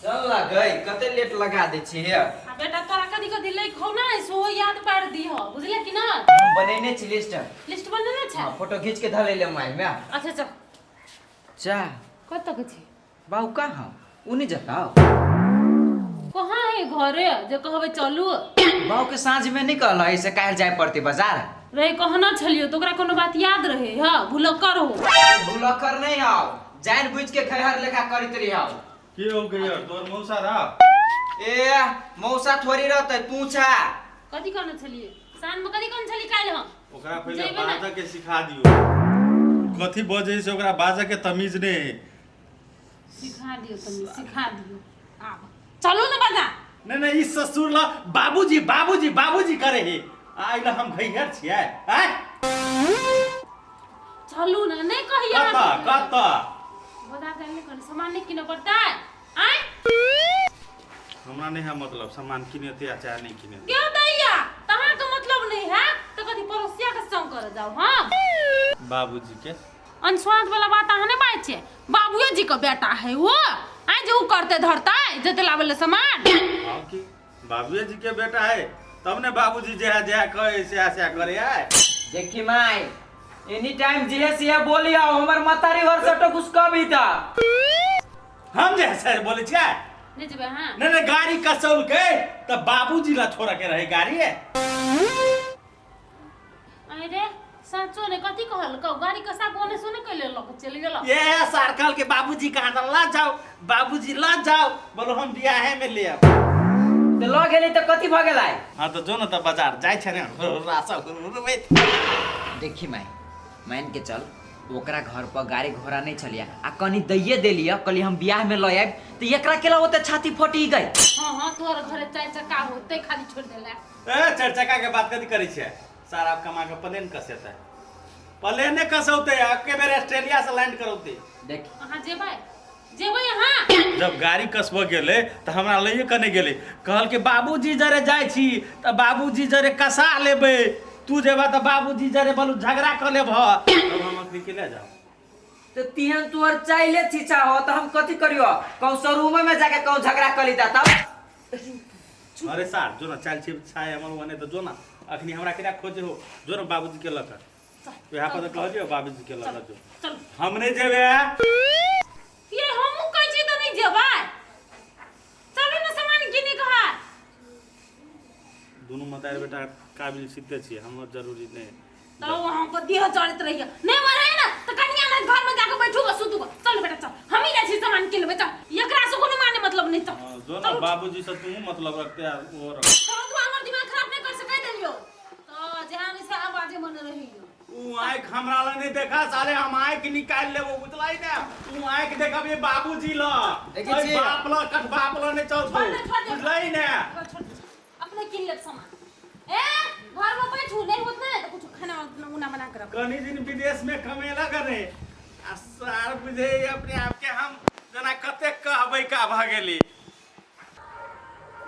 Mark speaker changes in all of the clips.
Speaker 1: चल ना गई, कते लेट लगा दै छी हे।
Speaker 2: आ बेटा, तोरा कथी कथी लै खौ ना सेहो याद पारि दीह, बुझले कि ना?
Speaker 1: हम बनेने छी लिस्ट।
Speaker 2: लिस्ट बनेने छै?
Speaker 1: हाँ, फोटो खींच के धले ले मोबाइल में।
Speaker 2: अच्छा चल।
Speaker 1: जा।
Speaker 2: कतऽ के छी?
Speaker 1: बाबू कहाँ उ नहीं जताओ।
Speaker 2: कहाँ है घरे जे कहबै चलू?
Speaker 1: बाबू के साँझ में नहीं कहल ऐसे काल्हि जाय पड़ते बाजार।
Speaker 2: रे कहना छलियो तो ओकरा कोनो बात याद रहे? हाँ, भुलक्कर हो।
Speaker 1: भुलक्कर नहीं आओ, जान बुझ के खैहर लेखा करैत रही आओ।
Speaker 3: के हो गई तोर मौसा रहा?
Speaker 1: ए मौसा थोड़ी रहते, तू छा।
Speaker 2: कथी कहने छलिए साँझ में? कथी कहने छलिए काल्हि हम?
Speaker 3: ओकरा पहिले
Speaker 2: जेबै ने।
Speaker 3: बाजऽ के सिखा दियौ। कथी बजै से ओकरा बाजऽ के तमीज नहि है।
Speaker 2: सिखा दियो, तनी सिखा दियो। आब चलू ने बाजार।
Speaker 3: नहीं नहीं, ई ससुर ला बाबूजी बाबूजी बाबूजी करे हे, आ ला हम घैहर छियै आय।
Speaker 2: चलू ने, नहीं कहिया।
Speaker 3: कतऽ कतऽ?
Speaker 2: बाजार जाए नहीं करी, सामान नहीं किने पड़ता है आय।
Speaker 3: हमरा नहीं है मतलब सामान किनेते आ चाहे नहीं किनेते।
Speaker 2: क्यों दैया, तहाँ के मतलब नहीं है तो कथी पड़ोसिया के संग करे जाओ? हाँ।
Speaker 3: बाबूजी के
Speaker 2: अनस्वाद वाला बात अहाँ नहीं बाजै छियै। बाबुए जी के बेटा है वो आय, जे उ करते धरते जते लाबै ले सामान।
Speaker 3: हाँ की बाबूए जी के बेटा है तब ने बाबूजी जे है जे कहे से से करे है।
Speaker 1: देखी my, any time जे से बोली आओ, हमर मतारी घर से तो कुछ कभी था।
Speaker 3: हम जे से बोले छियै।
Speaker 2: नहीं जेबै अहाँ?
Speaker 3: नहीं नहीं, गाड़ी कसौल के तब बाबूजी ला छोड़ा के रहे गाड़ी है।
Speaker 2: अरे साँचो ने कथी कहलकौ? गाड़ी कसा कोने सुने कैले लऽ के चलि गेलौ?
Speaker 3: ये सार कहल के बाबूजी कहाँ था, ला जाओ बाबूजी ला जाओ, बोलो हम बियाहे में ले आब।
Speaker 1: तो ल गेली त कथी भ गेलै?
Speaker 3: हाँ तो जो न त बाजार जाइ छै ने रासा हुरहुरबैत।
Speaker 1: देखी माय, मान के चल ओकरा घर पर गाड़ी घोड़ा नहीं छलिया आ कनी दैये देलिया, कहली हम बियाह में ल आयब, त एकरा केला ओते छाती फटी गई।
Speaker 2: हाँ हाँ, तोहर घरे चारि चक्का होते खाली छोड़ देला।
Speaker 3: ए चारि चक्का के बात कथी करै छियै? सारा कमा के प्लेन कसेतै, प्लेने कसौते, एके बेर ऑस्ट्रेलिया से लैंड करौते।
Speaker 1: देख।
Speaker 2: अहाँ जेबै जेबै अहाँ?
Speaker 3: जब गाड़ी कसबऽ गेलै तऽ हमरा लैए कने गेलै, कहलकै बाबूजी जरे जाइ छी तऽ बाबूजी जरे कसा लेबै, तू जेबा तऽ बाबूजी जरे बोलू झगड़ा कऽ लेबह, तब हम अखनी के ले जाउ।
Speaker 1: तो तिहन तोहर चाइले छीछा हो तो हम कथी करियो? कहूँ शोरूम में जाके कहूँ झगड़ा कर लीता तब।
Speaker 3: अरे सार जो ना चाल छिप छाय हमर ओने तऽ जो ना, अखनी हमरा केना खोजे हो, जो ना बाबूजी के लऽ कऽ यहाँ पर तऽ कहलियो बाबूजी के लऽ कऽ जो।
Speaker 2: चल।
Speaker 3: हम नहि जेबै।
Speaker 2: ये हमहूँ कहै छी तऽ नहि जेबै? चलू ने सामान किने के है।
Speaker 3: दुनू मतार बेटा काबिल सिद्धे छियै, हमर जरूरी नहि।
Speaker 2: तो वहाँ पर देह जड़त रहिए नहीं मरे ना तो कनिया ना घर में जाके बैठू सुतू। चल बेटा चल, हम ही जाइ छी सामान किन लेबै, चल। एकरा से कोनो माने मतलब नहीं, चल।
Speaker 3: हाँ, जो ना बाबूजी से तू मतलब रखते आ वो रख।
Speaker 2: चल, तू हमर दिमाग खराब नहीं कर सकै देलियो तो जेहन से आवाजे मन रहियो।
Speaker 3: ऊ आँख हमरा लग नहीं देखा साले, हम आँख निकाल लेबो, बुझलाई ना? तू आँख देखब ये बाबूजी ल
Speaker 1: देखै
Speaker 3: ओइ
Speaker 1: छियै।
Speaker 3: बाप ल कठ बाप ल नहीं चलतो।
Speaker 2: छोड़ दे, छोड़ दे।
Speaker 3: बुझलाई ना?
Speaker 2: छोड़ दे, अपने किन लेब सामान। ए घर में बैठू नहीं होत ना तो कुछ खाना उना बना कर रखो।
Speaker 3: कनी दिन विदेश में कमेला करे आ सार बुझे अपने आप के, हम जना कते कहबै का भऽ गेली।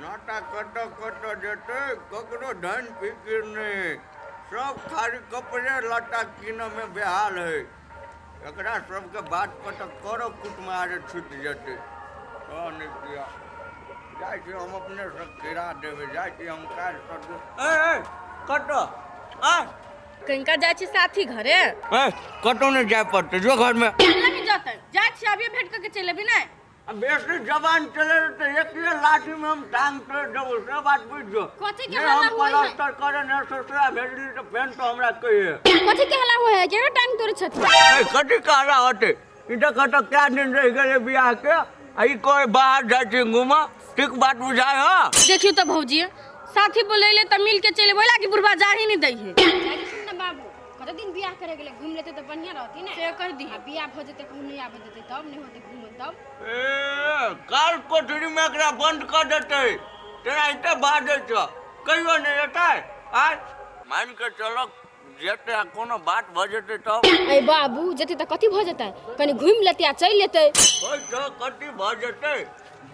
Speaker 4: नाटा कतऽ कतऽ जेतै, ककरो धन फिकिर नहि, सब खाली कपड़े लत्ता कीनऽमे बेहाल है। एकरा सबके बात पर तऽ करो कुटमारे छुटि जेतै। तऽ नहि किया जाइ छी, हम अपनेसँ गिरा देबै। जाइ छी हम काल्हिसँ। ए ए, कतऽ आँय?
Speaker 5: कनिका जाइ छी साथी घरे।
Speaker 4: ए, कतौ नहि जाय पड़तै, जो घरमे।
Speaker 5: नहि जतै जाइ छी, अभिये भेंट कऽ के चलि अबी नहि?
Speaker 4: आ बेसी जवान चले तऽ एके लाठी में हम टांग तोड़ देबो, से बात बुझ जो।
Speaker 5: कथी के
Speaker 4: नहि
Speaker 5: हल्ला
Speaker 4: हम
Speaker 5: होय है?
Speaker 4: प्लास्टर करे ने ससुरा भेजली तऽ फेन तो हमरा कहिए।
Speaker 5: कथी के हल्ला होय है? केना टांग तोड़ै छथिन?
Speaker 4: ए, कथी के हल्ला होतै? ई देख तऽ कए दिन रहि गेलै बियाह के आ ई कहै बाहर जाइ छी घूमऽ, ठीक बात बुझाय हँ?
Speaker 5: देखियौ तऽ भौजी, साथी बोलैले तऽ मिल के चलि एबै लागी बुढ़बा जा ही नहि दै है।
Speaker 6: जाइ छथिन ने बाबू, कते दिन बियाह करे गेलै, घूम लेते तऽ बढ़िया रहती ने।
Speaker 5: से कहि दिहे।
Speaker 6: आ बियाह भऽ जेतै, कहूँ नहि आबऽ देतै तब नहि होतै घूमल तब।
Speaker 4: ए, काल कोठरी में एकरा बंद कऽ देतै, तेना एते बाजै छ, कहियो नहि एतै। आय मान के चलो जेतै आ कोनो बात भऽ जेतै तब।
Speaker 6: अरे बाबू, जेतै तऽ कथी भऽ जेतै? कनि घूमि लेतै आ चलि एतै।
Speaker 4: होइ छ कथी भऽ जेतै?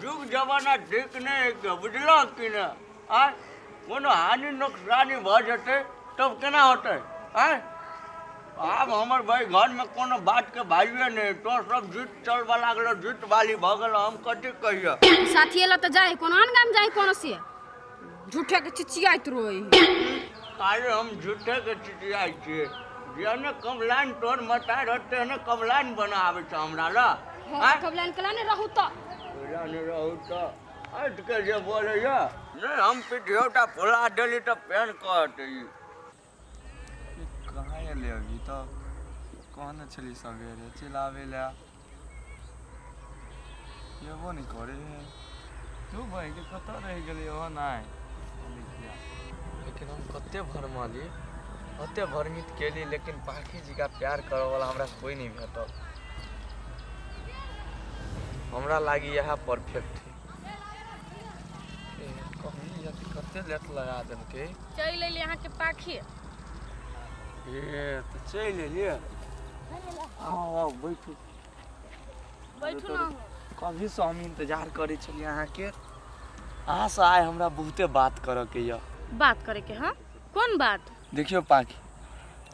Speaker 4: जुग जमाना ठीक नहि है के, बुझलह कि ने? आय कोनो हानि नोकसानी भऽ जेतै तब केना होतै? आय आब हमर भाई घरमे कोनो बातके भाइये नहि, तो सब जीत चलबऽ लागल, जीत वाली भऽ गेल, हम कथी कहियऽ।
Speaker 6: साथी एला तऽ जाए कोनो आन गाम जाए कोनो से झूठे के चिचियाइत रोई।
Speaker 4: खाली हम झूठेके चिचियाइ छियै? जेहने कमलाइन तोर मताइ रहत तेहने कमलाइन बनाबै छै हमरा लए। आँय?
Speaker 6: कबलाइन कला ने रहू तऽ
Speaker 4: कमलाइन रहू तऽ हटि के जे बोलैया नहि, हम पिठियौटा फुला देली तऽ फेर कहत ई।
Speaker 7: कहाँ एलै अभी तक? कहने छली सवेरे चलि आबै लए, एबो नहि करै है। तू बहिके कतऽ रहि गेलै? ओहो नहि। लेकिन हम कते भरमली, ओते भ्रमित केली, लेकिन पाखी जी का प्यार करऽवला हमरा कोइ नहि भेटल। हमरा लागी इएह परफेक्ट है। ए, कहली कि कते लेट लगा देलकै।
Speaker 5: चलि एली अहाँके पाखी।
Speaker 7: ए, तऽ चलि एलियै। आउ आउ, बैठू।
Speaker 5: बैठू ना।
Speaker 7: कभीसँ हम इंतजार करै छलियै अहाँके। अहाँसँ आइ हमरा बहुते बात करऽके यऽ।
Speaker 5: बात करे के? हाँ, कोन बात?
Speaker 7: देखियौ पाखी,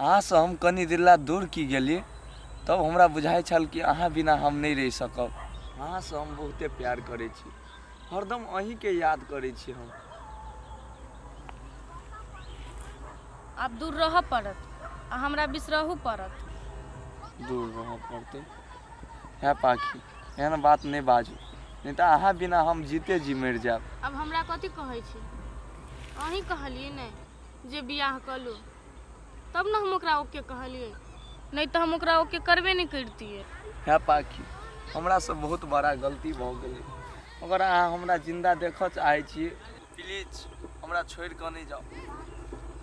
Speaker 7: अहाँसँ हम कनि देर ला दूर की गेलियै तब हमरा बुझाइ छल कि अहाँ बिना हम नहि रहि सकब। अहाँसँ हम बहुते प्यार करै छी, हरदम अहीँके याद करै छी हम।
Speaker 5: आब दूर रहऽ पड़त आ हमरा बिसरहु पड़त।
Speaker 7: दूर रहऽ पड़तै? है पाखी, एहन बात नहि बाजू, नहि तऽ अहाँ बिना हम जीते जी मरि जायब।
Speaker 5: आब हमरा कथी कहै छी? अहीं कहलियै ने जे बियाह कऽ लू, तब ने हम ओकरा ओके कहलियै, नहि तऽ हम ओकरा ओके करबे नहि करितियै।
Speaker 7: है पाखी, हमरासँ बहुत बड़ा गलती भऽ गेलै। अगर अहाँ हमरा जिन्दा देखऽ चाहै छी, प्लीज हमरा छोड़ि कऽ नहि जाउ,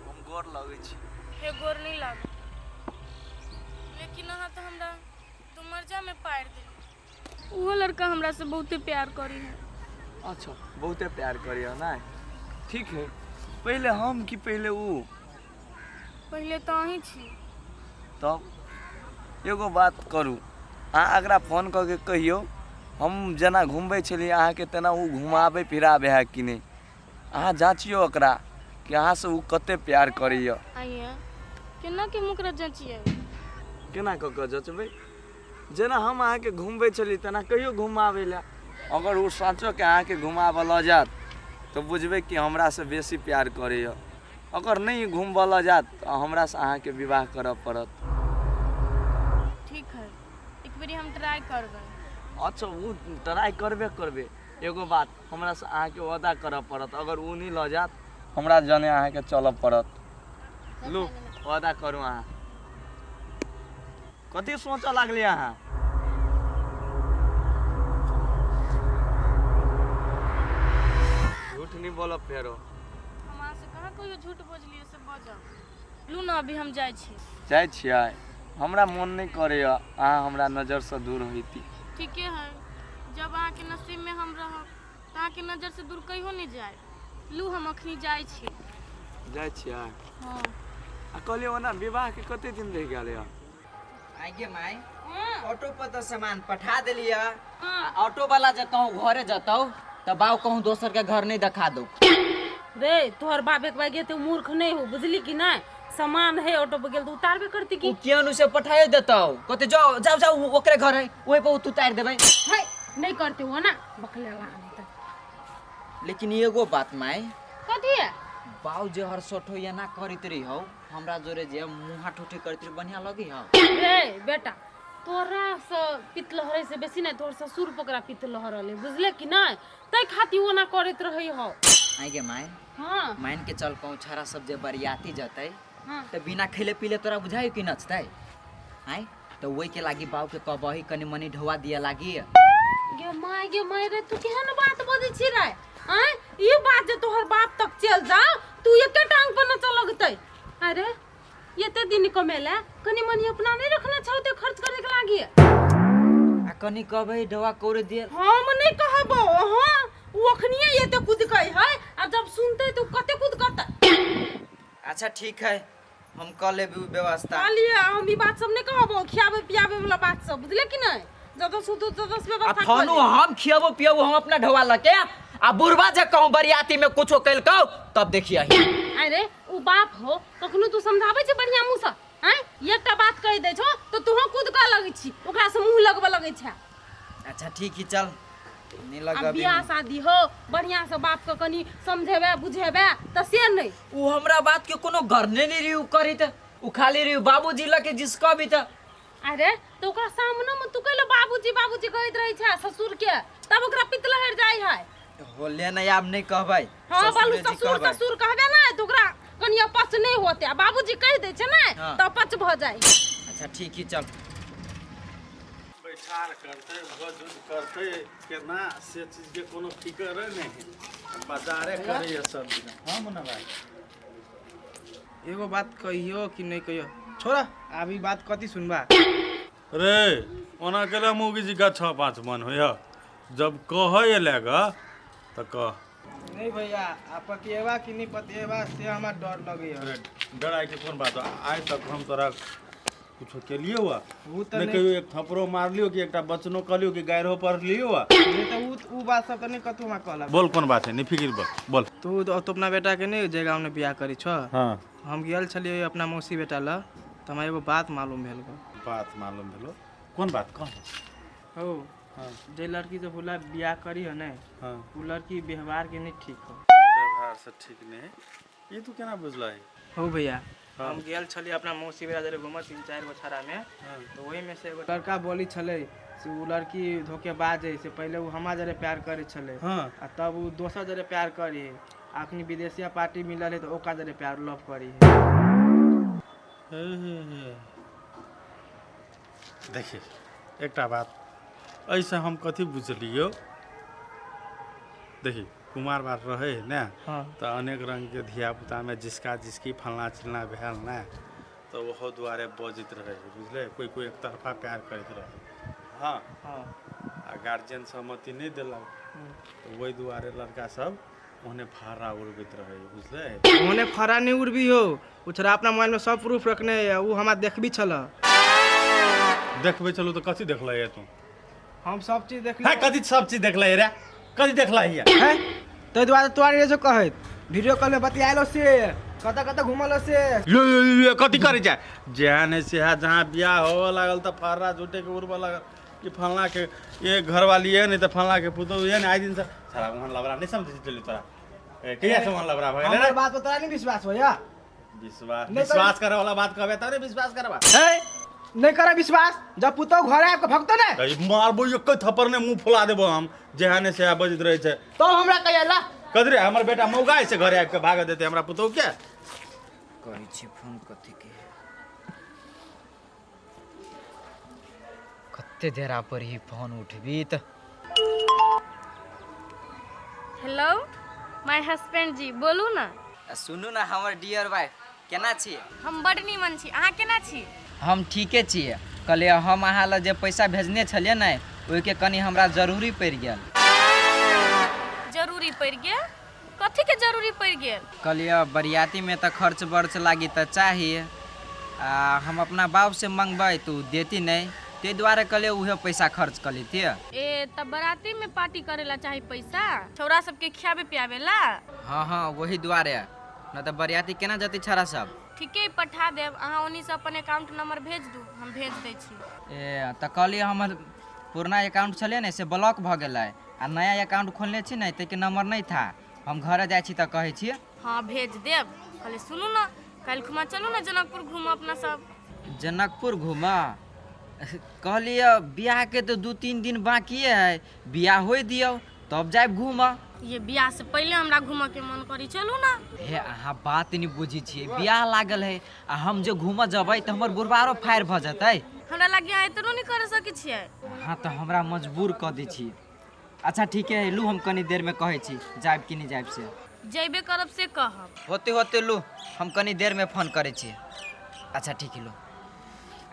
Speaker 7: हम गोर लगै छी।
Speaker 5: हे, गोर नहि लागू, लेकिन अहाँ तऽ हमरा दुमर्जामे पारि देली। ओहो लड़का हमरासँ बहुते प्यार करी है।
Speaker 7: अच्छा, बहुते प्यार करियऽ ने? ठीक है, पहिले हम कि पहिले ऊ?
Speaker 5: पहिले तऽ अहीं छी।
Speaker 7: तब एगो बात करू, अहाँ अकरा फोन कऽ के कहियौ, हम जेना घुमबै छलियै अहाँके तेना ओ घुमाबै फिराबै है कि नहि। अहाँ जाँचियौ ओकरा कि अहाँसँ ओ कते प्यार करैए।
Speaker 5: आइए, केना के हम ओकरा जँचियै?
Speaker 7: केना कऽ कऽ जँचबै? जेना हम अहाँके घुमबै छलियै तेना कहियो घुमाबै लए। अगर ओ साँचोके अहाँके घुमाबऽ लऽ जायत तऽ बुझबै कि हमरासँ बेसी प्यार करैए। अगर नहि घुमबऽ लऽ जायत तऽ हमरासँ अहाँके विवाह करऽ पड़त।
Speaker 5: ठीक है, एक बेरी हम ट्राई करबै।
Speaker 7: अच्छा, ओ ट्राई करबे करबै। एगो बात हमरासँ अहाँके वादा करऽ पड़त, अगर ओ नहि लऽ जायत, हमरा जने अहाँके चलऽ पड़त। लू, वादा करू। अहाँ कथी सोचऽ लागलियै अहाँ? झूठ नहीं बोलब फेरो।
Speaker 5: हम अहाँ से कहाँ कहियो झूठ बजलियै से बजब। लू ने, अभी हम जाइ छी।
Speaker 7: जाइ छियै? हमरा मोन नहि करैए अहाँ हमरा नजरसँ दूर होइती।
Speaker 5: ठीके है, जब अहाँके नसीबमे हम रहब तऽ अहाँके नजरसँ दूर कहियो नहि जायब। लू, हम अखनी जाइ छी।
Speaker 7: जाइ छियै?
Speaker 5: हँ।
Speaker 7: आ कहलियै ओना विवाहके कते दिन रहि गेल यऽ?
Speaker 1: आगे माय, ऑटो पर तऽ सामान पठा देलियै। आ ऑटो वाला जे कहूँ घरे जतौ तऽ बाऊ कहूँ दोसर के घर नहीं देखा दो।
Speaker 2: रे, तोहर बाप एक बार ते मूर्ख नहीं हो, बुझली कि नहीं? सामान है ऑटो पर गेल तो उतारबे करती
Speaker 1: उ
Speaker 2: की।
Speaker 1: क्यों से पठाए देतौ, कहते जाओ जाओ जाओ, ओकरे घर है, ओहि पर तू उतार देबै।
Speaker 2: है, नहीं करते हो ना बकले ला नहीं तो।
Speaker 1: लेकिन एगो बात माय।
Speaker 5: कथी है?
Speaker 1: बाऊ जे हर सोठो या ना करैत रही हौ हमरा जोरे, जे मुँहा ठोठी करैत रही, बढ़िया लगी हौ?
Speaker 2: रे बेटा, तोरा से पित्त लहरै से बेसी नहीं तोहर ससुर पकड़ा पित्त लहरल है, बुझले कि नहीं? तै खातिर ओना करैत रहै हो।
Speaker 1: आगे माय।
Speaker 2: हाँ।
Speaker 1: मान के चल कहूँ छाड़ा सब जे बरियाती जतै
Speaker 2: हाँ।
Speaker 1: तऽ बिना खेले पीले तोरा बुझाइ कि नचतै? आँय, तऽ ओहि के लागी बाऊ के कहबही कनि मनि ढोआ दिया लागी।
Speaker 2: गे my, गे my रे, तू केहन बात बजै छी रे? आँय, ई बात जे तोहर बाप तक चल जाओ तू एके टांग पर नचऽ लगतै। अरे, एते दिन कमेला कनि मनि अपना नहीं रखने छौ ते खर्च करे के लागी?
Speaker 1: आ कनि कहबै ढोआ कौरे दिए।
Speaker 2: हम नहीं कहबो। हाँ, उ अखनिए एते कुदकै है आ जब सुनतै तो कते कुदकतै।
Speaker 1: अच्छा ठीक है, हम कऽ लेब उ व्यवस्था।
Speaker 2: कहलिए हम ई बात सब नहीं कहबो, खियाबे पियाबे वाला बात सब, बुझले कि नहीं? जदस सुतु तदस
Speaker 1: आ
Speaker 2: व्यवस्था
Speaker 1: फोनो
Speaker 2: कऽ ले।
Speaker 1: हम खियबो पियबो हम अपना ढोआ लके, आ बुढ़वा जे कहूँ बरियाती में कुछो कलकौ तब देखिए।
Speaker 2: अरे, उ बाप हो, कखनो तू समझाबै छै बढ़िया मुँह से? आँय, एकटा बात कहि दै छौ तऽ तूहो कूद कऽ लगै छी, ओकरा से मुँह लगबऽ लगै छै।
Speaker 1: अच्छा ठीक ही, चल नहीं
Speaker 2: आ
Speaker 1: लगबी।
Speaker 2: बियाह शादी हो बढ़िया से बाप के कनी समझेबे बुझेबे तऽ से नहि।
Speaker 1: उ हमरा बात के कोनो गरने नहीं रही उ करी त उ खाली रही बाबूजी लके जिसका भी त।
Speaker 2: अरे तऽ ओकरा सामने में तू कैले बाबूजी बाबूजी कहैत रहै छै ससुर के, तब ओकरा पितलहर जाइ है।
Speaker 1: होले नहीं, आब नहीं कहबै।
Speaker 2: हाँ बालू
Speaker 1: ससुरे जी
Speaker 2: ससुर
Speaker 1: कहबै।
Speaker 2: ससुर कहबे ना तऽ ओकरा कनी अपच नहि होते, आ बाबूजी कहि दै छै ने
Speaker 1: हाँ।
Speaker 2: तऽ अपच भऽ जाइ।
Speaker 1: अच्छा ठीक ही, चल।
Speaker 3: बैठार करतै, भोज उज करतै केना, से चीजके कोनो फिकरे नहि है, बाजारे करैए सब दिन। हाँ मुन्ना भाई,
Speaker 8: एगो बात कहियो कि नहीं कहियो? छोड़ा, आब ई बात कथी सुनबा।
Speaker 3: रे ओना केला मौगी जी का 6-5 मन होइए, जब कहै लए ग तऽ कह।
Speaker 8: नहीं भैया, आ पतिएबा कि नहीं पतिएबा से हमरा डर लगैया।
Speaker 3: अरे डराय के कोन बात, आइ तक हम तोरा कुछो केलियो हुआ?
Speaker 8: उ तऽ
Speaker 3: नहि
Speaker 8: नहीं।
Speaker 3: कहियो एक थपरो मारलियो कि एकटा बचनो कहलियो कि गायरो पढ़लियो हुआ?
Speaker 8: नहीं तऽ उ बात सब तऽ नहीं कतहु हमरा कहलक।
Speaker 3: बोल कोन बात है, नहीं फिकिर, बोल बोल।
Speaker 8: तू तो अपना बेटा के नहीं जे गाँव में बियाह करी छौ?
Speaker 3: हाँ।
Speaker 8: हम गेल छलियै अपना मौसी बेटा लग तऽ हमरा एगो बात मालूम भेल गो।
Speaker 3: बात मालूम भेलो? कोन बात कह।
Speaker 8: हौ, जे लड़की से भोला बियाह करी है ने,
Speaker 3: हाँ,
Speaker 8: उ लड़की व्यवहार के नहीं ठीक हो।
Speaker 3: व्यवहार से ठीक नहीं है, ये तू केना बुझलही?
Speaker 8: हो भैया, हम गेल छलियै अपना मौसी बेटा जरे घूमऽ 3-4 गो छाड़ा में, तऽ ओही में से एगो लड़का बोली छलै से उ लड़की धोखेबाज है, से पहिले उ हमरा जरे प्यार करै छलै
Speaker 3: हाँ
Speaker 8: आ तब उ दोसर जरे प्यार करी है, आ अखनी विदेशिया पार्टी मिलल है तऽ ओकरा जरे प्यार लव करी है।
Speaker 3: देखिए एकटा बात एहिसँ हम कथी बुझलियौ, देखी कुमार बार रहे है ने
Speaker 8: हाँ
Speaker 3: तऽ अनेक रङ्गके धियापुतामे जिसका जिसकी फलना चिलना भेल ने, तऽ ओहो दुआरे बजैत रहै है, बुझलै? कोइ कोइ एकतरफा प्यार करैत रहै। हाँ
Speaker 8: हाँ
Speaker 3: आ गार्जियन सहमति नहि देलक तऽ ओहि दुआरे लड़का सब ओहने फर्रा उड़बैत रहै है, बुझलै?
Speaker 8: ओने फरा नहीं उड़बी हो, उ छोरा अपना मोबाइल में सब प्रूफ रखने है, उ हमरा देखबी छल।
Speaker 3: देखबै चलू तऽ कथी देखलै है तू?
Speaker 8: हम सब चीज
Speaker 3: है
Speaker 8: देखली।
Speaker 3: कथी सब चीज देखलै रे, कथी देखलै है?
Speaker 8: हैं, ताहि दुआरे तोरा रे जो कहैत वीडियो कॉल में बतियालो से कतऽ कतऽ घुमलो से।
Speaker 3: यो यो यो कथी करै छै जेहन है सेहा, जहाँ बियाह होबऽ लागल तऽ फर्रा झूठे के उड़बऽ लागल कि फलना के ये घरवाली है, नहीं तऽ फलना के पुतोहु है। आइ दिन से साला ओहन लबरा नहीं समझै छलियै तोरा। ए, कहिया से ओहन लबरा भऽ गेलै
Speaker 8: हमर
Speaker 3: रे?
Speaker 8: बात पर तोरा नहीं विश्वास होया?
Speaker 3: विश्वास
Speaker 8: नहीं तो-
Speaker 3: विश्वास करे वाला बात कहबे तब ने विश्वास करबा।
Speaker 8: है नहीं करे विश्वास, जब पुतोहु घर आबि के भगतो ने।
Speaker 3: ए, मारबो एक थप्पड़ ने मुंह फुला देबो हम, जेहन है सेहा बजैत रहै छै।
Speaker 8: तब हमरा कहिया
Speaker 3: कथी रे, हमर बेटा मौगा है से घरे आबि के भागऽ देतै हमरा पुतोहु के?
Speaker 1: करै छी फोन कथी के, कते देरा पर ही फोन उठबी त।
Speaker 5: हेलो my husband जी, बोलू ना।
Speaker 1: आ सुनू ना हमर डियर वाइफ, केना छियै?
Speaker 5: हम बड नीमन छी, अहाँ केना छी?
Speaker 1: हम ठीके छियै। कहलियै हम अहाँ लग जे पैसा भेजने छलियै ने, ओहिके कनि हमरा जरूरी पड़ि गेल।
Speaker 5: जरूरी पड़ि गेल? कथी के जरूरी पड़ि गेल?
Speaker 1: कहलियै बरियातीमे तऽ खर्च बर्च लागी तऽ चाही, आ हम अपना बापसँ मङ्गबै तऽ ओ देती नहि, ताहि दुआरे कहलियै उहे पैसा खर्च कऽ लेतियै।
Speaker 5: ए तब बराती में पार्टी करेला चाही पैसा, छौड़ा सबके खियाबे पियाबे ला?
Speaker 1: हाँ हाँ, वही दुआरे, न तऽ बरियाती केना जेतै छौड़ा सब।
Speaker 5: ठीके, पठा देब। अहाँ ओनी से अपन अकाउंट नंबर भेज दू, हम भेज दै छी।
Speaker 1: ए तऽ कहलियै हमर पुरना अकाउंट छलै ने से ब्लॉक भऽ गेलै, आ नया अकाउंट खोलने छी ने ताहिके नंबर नहि था। हम घरे जाइ छी तऽ कहै छी।
Speaker 5: हाँ भेज देब। कहले सुनू ना, काल्हि खुमा चलू ना जनकपुर घूमऽ अपना सब।
Speaker 1: जनकपुर घूमऽ? कहलियै बियाहके तऽ 2-3 दिन बाकिए है, बियाह होइ दियौ तब जायब घूमऽ।
Speaker 5: ये बियाह से पहले हमरा घूमऽ के मन करी, चलू ना।
Speaker 1: हे अहाँ बात नहि बुझै छियै, बियाह लागल है आ हम जे घूमऽ जेबै तऽ हमर बुढ़बारो फायर भऽ जेतै।
Speaker 5: हमरा लागे अहाँ एतनो नहि कर सकै छियै।
Speaker 1: अहाँ तऽ हमरा मजबूर कऽ दै छी। अच्छा ठीके है, लू हम कनी देरमे कहै छी जायब कि नहि जायब से।
Speaker 5: जैबे करब से कहब।
Speaker 1: होते होते लू हम कनी देरमे फोन करै छी। अच्छा ठीक है, लू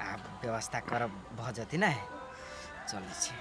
Speaker 1: आब व्यवस्था करब भऽ जेतै ने, चलै छी।